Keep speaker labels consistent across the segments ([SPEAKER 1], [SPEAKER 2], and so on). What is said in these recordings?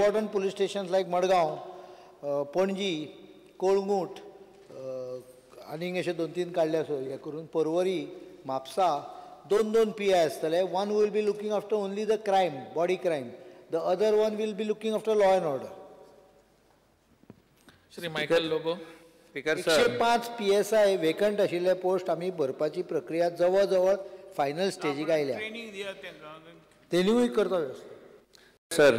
[SPEAKER 1] Important police stations like Madgaon, Panaji, Calangute, आनीक अशे दोन तीन काडले आसा हें करून पर्वरी, म्हापसा दोन दोन पी I आसतले. One will be looking after only the crime, body crime, the other one will be looking after law and order.
[SPEAKER 2] Shri Michael Lobo.
[SPEAKER 3] Speaker sir,
[SPEAKER 1] 105 P S I vacant आशिल्ले post आमी भरपाची प्रक्रिया जवळ जवळ final स्टेजीक आयल्या. तेन्यूय करता वेवस्था.
[SPEAKER 3] Sir,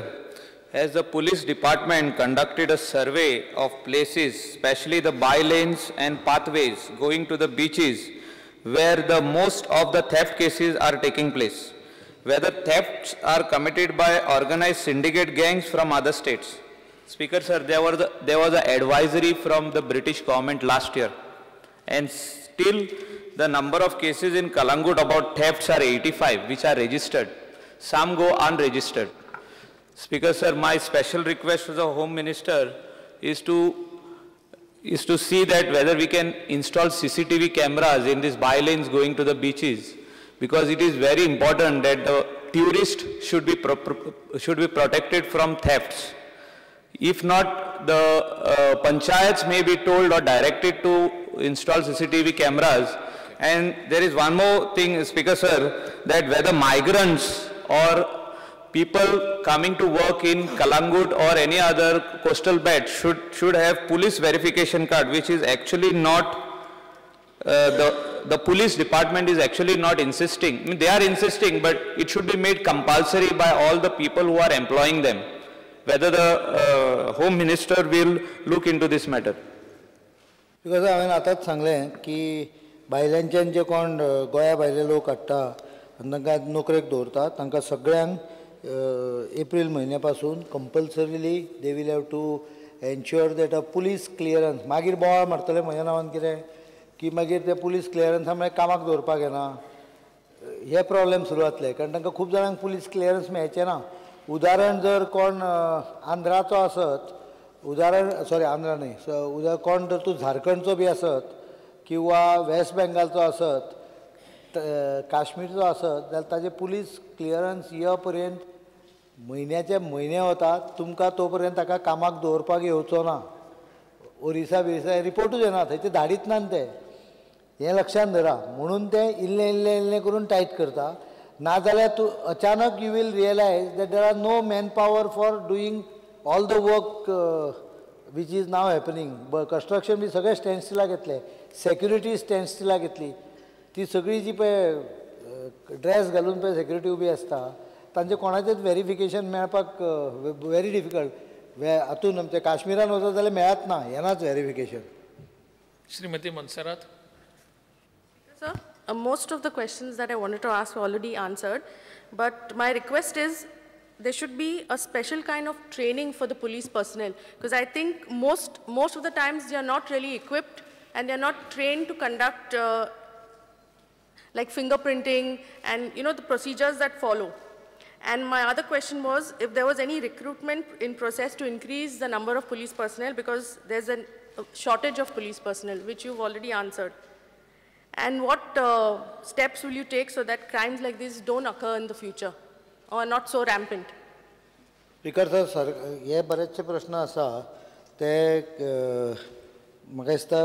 [SPEAKER 3] has the police department conducted a survey of places, especially the bylanes and pathways going to the beaches, where the most of the theft cases are taking place? Whether thefts are committed by organized syndicate gangs from other states? Speaker sir, there was an advisory from the British government last year, and still the number of cases in Calangute about thefts are 85, which are registered. Some go unregistered. Speaker sir, my special request to the Home Minister is to see that whether we can install CCTV cameras in these bylanes going to the beaches, because it is very important that the tourists should be protected from thefts. If not, the panchayats may be told or directed to install CCTV cameras. And there is one more thing, Speaker sir, that whether migrants or people coming to work in Calangute or any other coastal bed should have police verification card, which is actually not, the police department is actually not insisting. I mean, they are insisting, but it should be made compulsory by all the people who are employing them. Whether the Home Minister will look into this matter.
[SPEAKER 1] Because हांवें आतांच सांगलें की भायल्यांच्यान जे कोण गोंया भायले लोक हाडटा आनी तांकां नोकरेक दवरता, तांकां सगळ्यांक एप्रील म्हयन्या पासून compulsorily they will have to ensure that a police clearance. मागीर बोवाळ मारतले म्हज्या नांवान कितें की मागीर ते पुलीस क्लियरन्सा म्हळ्यार कामाक दवरपाक येना, हे प्रॉब्लेम सुरू जातले. कारण तांकां खूब जाणांक पुलीस क्लियरन्स मेळचें ना. उदाहरण जर कोण आंध्राचो आसत, उदाहरण सॉरी आंध्रा न्हय, उदाहरण कोण जर तूं झारखंडचो बी आसत किंवा वेस्ट बेंगालचो आसत, काश्मीरचो आसत जाल्यार ताजे पुलीस क्लियरन्स ये पर्यंत म्हयन्याचे म्हयने वता, तुमकां तो पर्यंत ताका कामाक दवरपाक येवचो ना. ओरिसा बिरिसा रिपोर्टूच येना, थंयचे धाडीत ना ते, हें लक्षांत धरा. म्हणून ते इल्लें इल्लें इल्लें करून टायट करता. नाजाल्यार तूं अचानक you will realise that there are no man power for doing all the work which is now happening. Construction बी सगळें स्टँड स्टिलाक येतलें, सेक्युरिटी स्टँड स्टिलाक येतली, ती सगळी जी पळय ड्रेस घालून पळय सेक्युरिटी उबी आसता तांचें कोणाचेंच वेरिफिकेशन मेळपाक व्हेरी डिफिकल्ट. हातून आमच्या काश्मीरान वचत जाल्यार मेळत ना, येनाच verification.
[SPEAKER 2] Shrimati Monserrate.
[SPEAKER 4] Sir, most of the questions that I wanted to ask were already answered, but my request is there should be a special kind of training for the police personnel, because I think most of the times they are not really equipped and they are not trained to conduct like fingerprinting and you know the procedures that follow. And my other question was if there was any recruitment in process to increase the number of police personnel, because there's a shortage of police personnel, which you've already answered. And what steps will you take so that crimes like this don't occur in the future or not so rampant?
[SPEAKER 1] Speaker sir, sir हे बरेचशे प्रश्न आसा ते म्हाका दिसता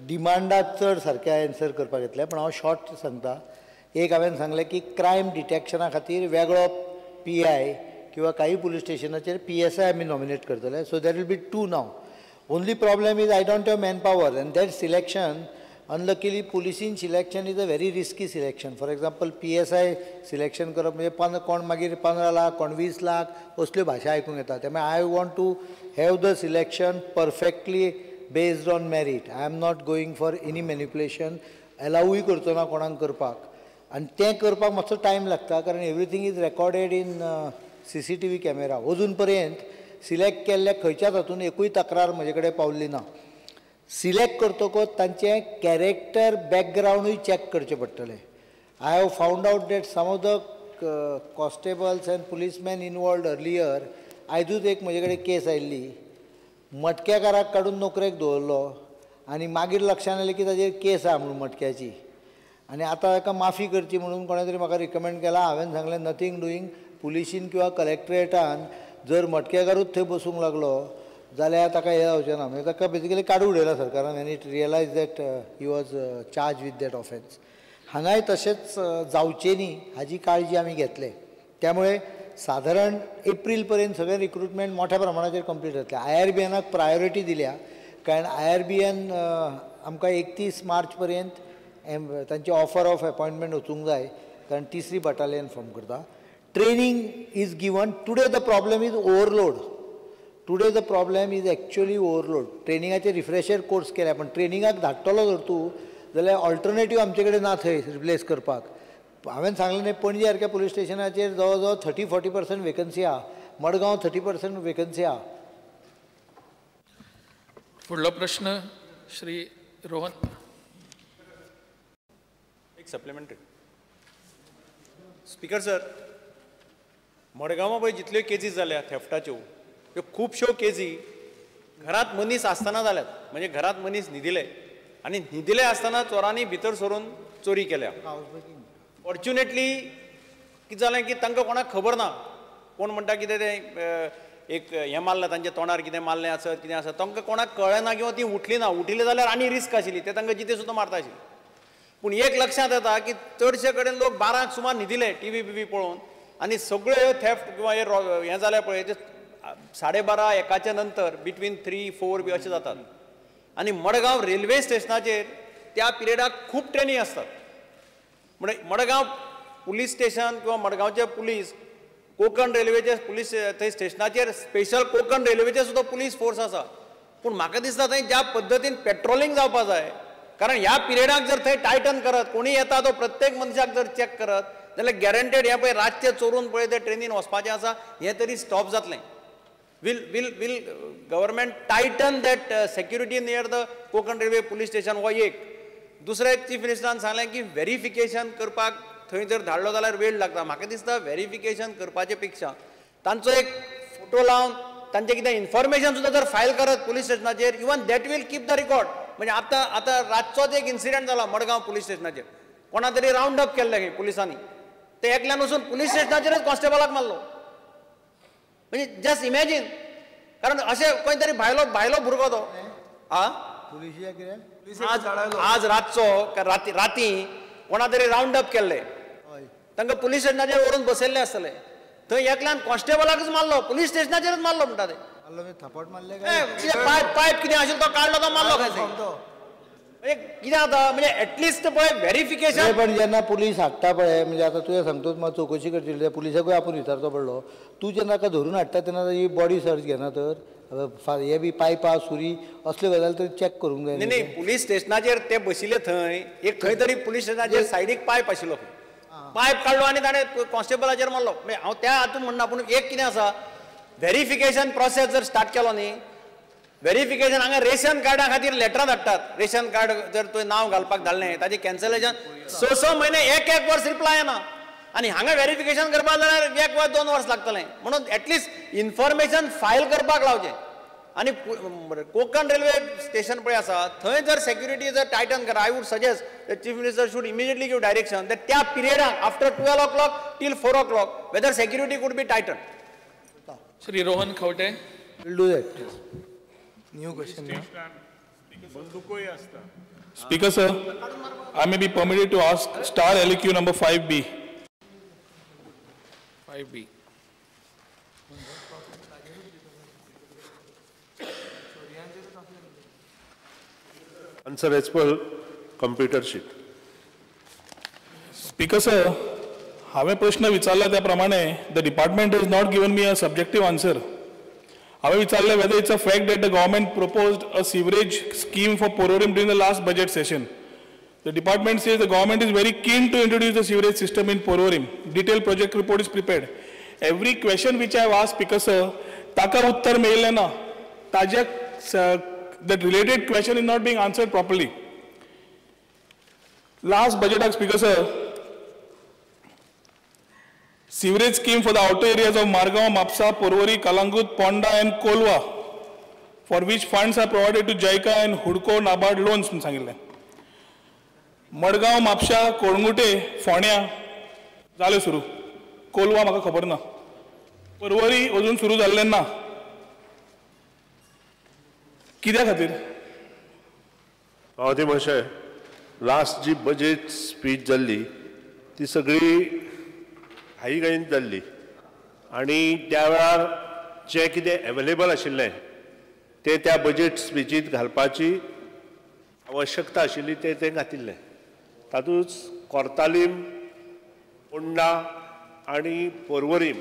[SPEAKER 1] डिमांडाक चड सारके answer करपाक येतले, पण हांव शॉर्ट सांगता. एक हांवें सांगलें की क्रायम डिटेक्शना खातीर वेगळो पी I किंवा काही पुलीस स्टेशनाचेर पी एस I आमी नॉमिनेट करतले. So there will be two now. Only problem is I don't have man power and that selection, unluckily policing selection is a very risky selection. For example P S I selection करप म्हणजे कोण मागीर 15 लाख कोण 20 लाख असल्यो भाशा आयकूंक येता. त्यामुळे I want to have the selection perfectly based on merit. I am not going for any manipulation, अलावूय करचो ना कोणाक करपाक. आनी तें करपाक मातसो टायम लागता, कारण everything is recorded in C C T V camera. अजून पर्यंत सिलेक्ट केल्ल्या खंयच्याच हातून एकूय तक्रार म्हजे कडेन पावल्ली ना. सिलेक्ट करतकच तांचें कॅरेक्टर बॅकग्रावंडूय चॅक करचें पडटलें. I have found out that some of the constables and policeman involved earlier. आयजूच एक म्हजे कडेन केस आयिल्ली, मटक्याकाराक काडून नोकरेक दवरलो आनी मागीर लक्षांत आयलें की ताजेर केस आहा म्हणून मटक्याची, आनी आतां ताका माफी करची म्हणून कोणें तरी म्हाका रिकमेंड केला. हांवें सांगलें नथींग डुईंग, पुलिशीन किंवा कलेक्ट्रेटान जर मटकेकारूच थंय बसूंक लागलो जाल्यार ताका हें जावचें ना. म्हणजे ताका बेजिकली काडून उडयला सरकारान आनी it realise that he was charge with that offence. हांगाय तशेंच जावचें न्ही हाजी काळजी आमी घेतले. त्यामुळे साधारण एप्रील पर्यंत सगळें रिक्रुटमेंट मोठ्या प्रमाणाचेर कंप्लीट जातलें. I R B एनाक प्रायोरिटी दिल्या कारण I R B N आमकां 31 मार्च पर्यंत तांचे ऑफर ऑफ अपॉयंटमेंट वचूंक जाय कारण तिसरी बटालियन फॉर्म करता. Training is given. Today the problem is overload. Today the problem is actually overload. ट्रेनिंगाचे refresher course केल्या पण ट्रेनिंगाक धाडटलो जर तूं जाल्यार ऑल्टरनेटीव आमचे कडेन ना थंय रिप्लेस करपाक. हांवें सांगलें न्ही पणजे सारक्या पुलीस स्टेशनाचेर जवळ जवळ 30-40% वेकन्सी आहा, मडगांव 30% वेकन्सी आहा.
[SPEAKER 2] फुडलो प्रश्न श्री रोहन.
[SPEAKER 5] एक सप्लिमेंटरी. स्पीकर सर, मडगांवां पळय जितल्यो केजी जाल्या थेफ्टाच्यो त्यो खुबश्यो केजी घरांत मनीस आसतना जाल्यात. म्हणजे घरांत मनीस न्हिदिले आनी न्हिदिले आसतना चोरांनी भितर सरून चोरी केल्या. फॉर्च्युनेटली कितें जालें की तांकां कोणाक खबर ना. कोण म्हणटा कितें तें एक हें मारलें तांच्या तोंडार कितें मारलें आसत कितें आसत तांकां कोणाक कळ्ळें ना किंवा ती उठली ना. उठिल्ली जाल्यार आनी रिस्क आशिल्ली, ते तांकां जिते सुद्दां मारता आशिल्ले. पूण एक लक्षांत येता की चडशे कडेन लोक 12 सुमार न्हिदिले टी व्ही पळोवन आनी सगळ्यो ह्यो थेफ्ट किंवा हें जालें पळय ते 12:30 एकाच्या नंतर बिटवीन 3-4 बी अशें जातात. आनी मडगांव रेल्वे स्टेशनाचेर त्या पिरियडाक खूब ट्रेनी आसतात. म्हणजे मडगांव पुलीस स्टेशन किंवा मडगांवचे पुलीस कोंकण रेल्वेचे पुलीस थंय स्टेशनाचेर स्पेशल कोंकण रेल्वेचे सुद्दां पुलीस फोर्स आसा. पूण म्हाका दिसता थंय ज्या पद्दतीन पेट्रोलिंग जावपा जाय, कारण ह्या पिरियडाक जर थंय टायटन करत कोणी येता तो प्रत्येक मनशाक जर चॅक करत जाल्यार गॅरंटेड हें पळय रातचें चोरून पळय ते ट्रेनीन वचपाचें आसा हें तरी स्टॉप जातलें. Will will will government tighten that security near the Konkan railway police station? हो एक. दुसरें चीफ मिनिस्टरान सांगलें की व्हेरिफिकेशन करपाक थंय जर धाडलो जाल्यार वेळ लागता. म्हाका दिसता व्हेरिफिकेशन करपाचे पेक्षा तांचो एक फोटो लावन तांचें कितें इन्फॉर्मेशन सुद्दां जर फायल करत पुलीस स्टेशनाचेर, even that will keep the record. म्हणजे आतां आतां रातचोच एक इन्सिडंट जाला मडगांव पुलीस स्टेशनाचेर, कोणा तरी रावंड अप केल्लें खंय पुलिसांनी, ते एकल्यान वचून पुलीस स्टेशनाचेरच कॉन्स्टेबलाक मारलो. म्हणजे जस्ट इमॅजीन, कारण अशें खंय तरी भायलो भायलो भुरगो तो आ आज रातचो राती राती कोणा तरी रावंड अप केल्ले, तांकां पुलीस स्टेशनाचेर व्हरून बसयल्ले आसतले, थंय एकल्यान कॉन्स्टेबलाकच मारलो, पुलीस स्टेशनाचेरच मारलो म्हणटा ते.
[SPEAKER 1] थापट मारले
[SPEAKER 5] पायप पायप कितें आशिल्लो तो काडलो तो मारलो खंय. म्हणजे कितें जाता म्हणजे एटलिस्ट पळय व्हेरिफिकेशन.
[SPEAKER 1] पण जेन्ना पुलीस हाडटा पळय, म्हणजे आतां तुवें सांगतूच म्हाका चवकशी करची, पुलिसाकूय आपूण विचारचो पडलो, तूं जेन्ना ताका धरून हाडटा तेन्ना ताजी बॉडी सर्च घेना तर हे बी पायपां सुरी असल्यो गजाली तरी चॅक करूंक जाय.
[SPEAKER 5] न्ही पुलीस स्टेशनाचेर ते बशिल्ले थंय एक खंय तरी पुलीस स्टेशनाचेर सायडीक पायप आशिल्लो, पायप काडलो आनी ताणें कॉन्स्टेबलाचेर मारलो. म्हणजे हांव त्या हातूंत म्हणना, पूण एक कितें आसा व्हेरिफिकेशन प्रोसेस जर स्टार्ट केलो न्ही, व्हेरिफिकेशन हांगा रेशन कार्डा खातीर लेटरां धाडटात, रेशन कार्ड जर तुवें नांव घालपाक धाडलें ताजें कॅन्सलेशन 6-6 म्हयने 1-1 वर्स रिप्लाय येना, आनी हांगा व्हेरिफिकेशन करपाक जाल्यार 1 वा 2 वर्स लागतलें. म्हणून एटलिस्ट इन्फॉर्मेशन फायल करपाक लावचें. आनी कोंकण रेल्वे स्टेशन पळय आसा थंय जर सेक्युरिटी जर टायटन करा, I would suggest the chief minister should immediately give direction that त्या पिरियडाक after 12 o'clock till 4 o'clock whether security could be tighten.
[SPEAKER 2] Shri Rohan Khaunte.
[SPEAKER 1] Will do that.
[SPEAKER 6] New question.
[SPEAKER 7] Speaker sir, I may be permitted to ask star LQ number 5B.
[SPEAKER 2] 5B.
[SPEAKER 8] Answer as per computer sheet.
[SPEAKER 7] Speaker sir, हांवें प्रश्न विचारला त्या प्रमाणे the department has not given me a subjective answer. हांवें विचारलें whether it's a fact that the government proposed a sewerage scheme for Porvorim during the last budget session. The department says the government is very keen to introduce the sewerage system in Porvorim. Detailed project report is prepared. Every question which I have asked, Speaker sir, ताका उत्तर मेळिल्लें ना. ताज्या that related question is not being answered properly. Last budget, Speaker sir, sewerage scheme for the outer areas of Margao, Mapsa, Porvorim, Kalangut, Ponda and Kolwa, for which funds are provided to JICA and Hudco NABARD loans. Madgaon, Mapsa, Kolngute, Fonya, जाले सुरू. कोलवा म्हाका खबर ना. पर्वरी अजून सुरू जाल्लें ना, कित्या खातीर?
[SPEAKER 8] सभापती महाशय, लास्ट जी बजेट स्पीच जाल्ली ती सगळी घाई घाईन जाल्ली आनी त्या वेळार जें कितें एवेलेबल आशिल्लें तें त्या बजेट स्पिचींत घालपाची आवश्यकता आशिल्ली तें तें घातिल्लें. तातूंत कोर्तालीम, पोंडा आनी पर्वरीम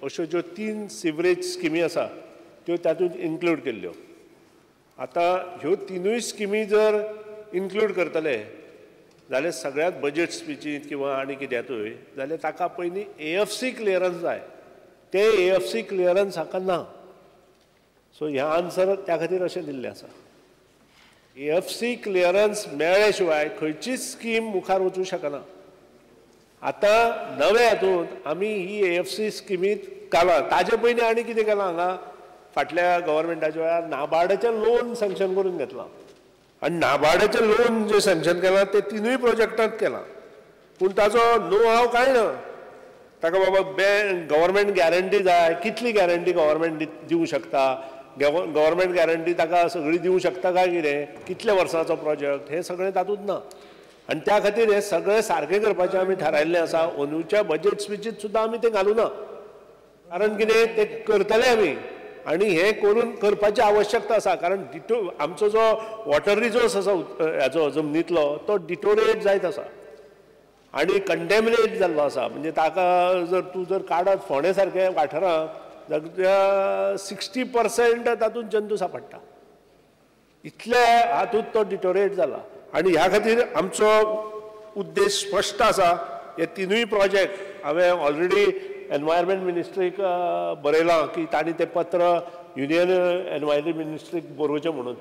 [SPEAKER 8] अश्यो ज्यो 3 सिवरेज स्किमी आसा त्यो तातूंत इन्क्लूड केल्ल्यो. आतां ह्यो 3 स्किमी जर इन्क्लूड करतले जाल्यार सगळ्यात बजेट स्पिचींत किंवा आनी कित्यांतूय जाल्यार ताका पयलीं AFC clearance जाय. ते AFC clearance हाका ना. सो ह्या आन्सर त्या खातीर अशें दिल्लें आसा. AFC clearance मेळ्ळे शिवाय खंयचीच स्कीम मुखार वचूं शकना. आतां नवे हातूंत आमी ही AFC स्किमींत घालां. ताजे पयलीं आनी कितें केलां हांगा फाटल्या गव्हर्मेंटाच्या वेळार नाबार्डाचें लोन सँक्शन करून घेतलां आनी नाबार्डाचें लोन जें सँक्शन केलां तें 3 प्रोजेक्टांत केलां. पूण ताजो नो हाव कांय ना. ताका बाबा बँक गव्हर्मेंट गॅरंटी जाय, कितली गॅरंटी गव्हर्मेंट दिवं शकता, गव्हर्मेंट गॅरंटी ताका सगळी दिवं शकता काय कितें, कितल्या वर्सांचो प्रोजेक्ट, हें सगळें तातूंत ना. आनी त्या खातीर हें सगळें सारकें करपाचें आमी थारायल्लें आसा. अंदूच्या बजेट स्पिचींत सुद्दां आमी तें घालूं ना, कारण कितें तें करतले आमी आनी हें करून करपाची आवश्यकता आसा. कारण आमचो जो वॉटर रिसोर्स आसा हाजो जमनींतलो तो डिटोरिएट जायत आसा आनी कंटेमिनेट जाल्लो आसा. म्हणजे ताका जर तूं जर काडत फोंडे सारके वाठारांत जाल्यार 60% तातूंत जंतू सांपडटा. इतले हातूंत तो डिटोरिएट जाला आनी ह्या खातीर आमचो उद्देश स्पश्ट आसा. हे 3 प्रोजेक्ट हांवें ऑलरेडी एनवायरमेंट मिनिस्ट्रीक बरयलां की तांणी तें पत्र युनियन एनवायरमेंट मिनिस्ट्रीक बरोवचें म्हणून,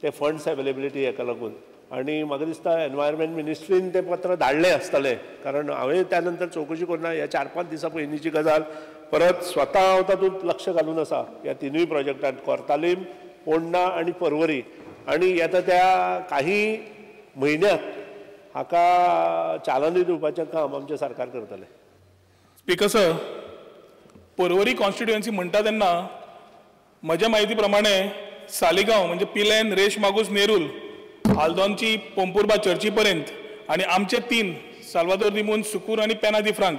[SPEAKER 8] ते फंड्स एवेलेबिलिटी हेका लागून. आनी म्हाका दिसता एनवायरमेंट मिनिस्ट्रीन तें पत्र धाडलें आसतलें, कारण हांवें त्या नंतर चवकशी करूं ना. ह्या 4-5 दिसां पयलींची गजाल. परत स्वता हांव तातूंत लक्ष घालून आसा ह्या 3 प्रोजेक्टांत, कोर्तालीम, पोंडा आनी पर्वरी. आनी येता त्या काही म्हयन्यांत हाका चालना दिवपाचें काम आमचें सरकार करतलें.
[SPEAKER 7] स्पीकर सर, पर्वरी कॉन्स्टिट्युएन्सी म्हणटा तेन्ना म्हज्या म्हायती प्रमाणे सालिगांव म्हणजे पिलेन, रेश मागूस, नेरूल, हालदोनची, पोंपुर्बा चर्ची पर्यंत आनी आमचे 3 साल्वादोर दिमून, सुकूर आनी पेना दी फ्रांक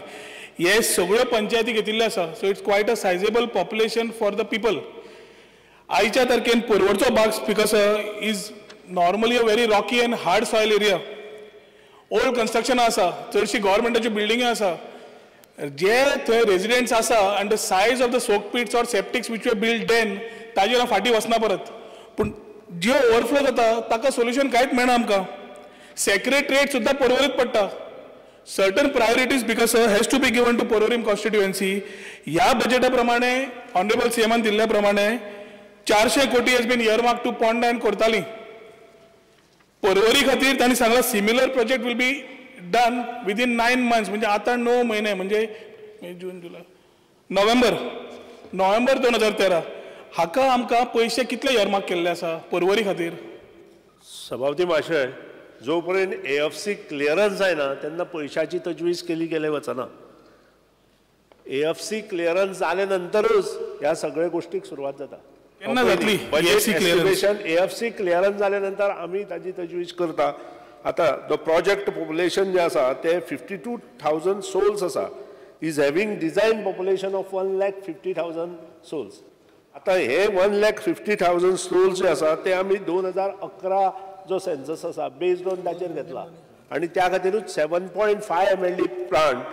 [SPEAKER 7] हे सगळ्यो पंचायती घेतिल्ल्यो आसा. So it's quite a sizeable population for the people. आयच्या तारखेन पर्वरचो भाग speaker sir is normally a very rocky and hard soil area. Old construction आसा, चडशी गव्हर्मेंटाच्यो बिल्डिंग्यो आसा. जे थंय रेजिडेंट्स आसा आनी the size of the soak pits or septics which were build then ताजेर हांव फाटीं वचना परत. पूण ज्यो ओवरफ्लो जाता ताका सोल्युशन कांयच मेळना आमकां. सेक्रेटरेट सुद्दां पर्वरीत पडटा. Certain priorities because sir has to be given to Porvorim constituency. ह्या बजेटा प्रमाणे ऑनरेबल सीएमान दिल्ल्या प्रमाणे 400 कोटी has been earmark to Ponda and Cortalim. Porvorim खातीर तांणी सांगलां similar project will be done within 9 months, म्हणजे आतां 9 म्हयने, म्हणजे जून, जुलय, नोव्हेंबर, नोव्हेंबर 2013 हाका आमकां पयशे कितले इयरमार्क केल्ले आसा पर्वरी खातीर?
[SPEAKER 8] सभापती महाशय, जो पर्यंत AFC clearance जायना तेन्ना पयशाची तजवीज केली गेले वचना. AFC clearance जाले नंतरूच ह्या सगळ्या गोष्टीक सुरवात जाता.
[SPEAKER 7] केन्ना जातली
[SPEAKER 8] AFC clearance? AFC clearance जाले नंतर आमी ताजी तजवीज करता. आतां the project population जें आसा तें 52,000 सोल्स आसा, is having design population of 1,50,000 souls. आतां हे 1,50,000 सोल्स जे आसा ते आमी 2011 जो सेन्सस आसा बेस्ड ऑन ताचेर घेतला आनी त्या खातीरूच 7.5 MLD plant,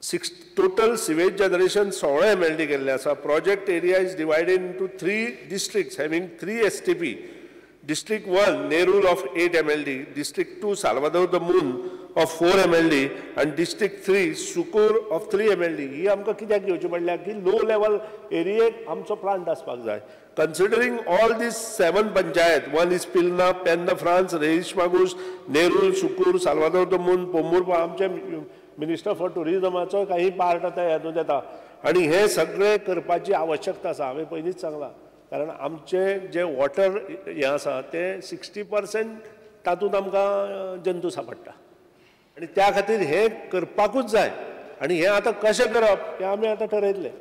[SPEAKER 8] 6 total sewage generation 16 MLD केल्लें आसा. Project area is divided into 3 districts having 3 STP. District 1 Nerul of 8 MLD, district 2 Salvador de Moon of 4 MLD आनी डिस्ट्रिक्ट 3 सुकूर ऑफ 3 MLD. ही आमकां कित्याक घेवची पडल्या की लो लेवल एरियेक आमचो प्लांट आसपाक जाय. Considering all these 7 panchayat, 1 is Pilna, Penha France, Reis Magos, Nerul, Sukur, Salvador de Moon, Pomburpa, आमचे मिनिस्टर फॉर टुरिजमाचो काही पार्ट आतां हातूंत येता आनी हे सगळें करपाची आवश्यकता आसा. हांवें पयलींच सांगलां, कारण आमचे जे वॉटर हें आसा तें 60% तातूंत आमकां जंतू सांपडटा आनी त्या खातीर हें करपाकूच जाय. आनी हें आतां कशें करप हें आमी आतां ठरयतले.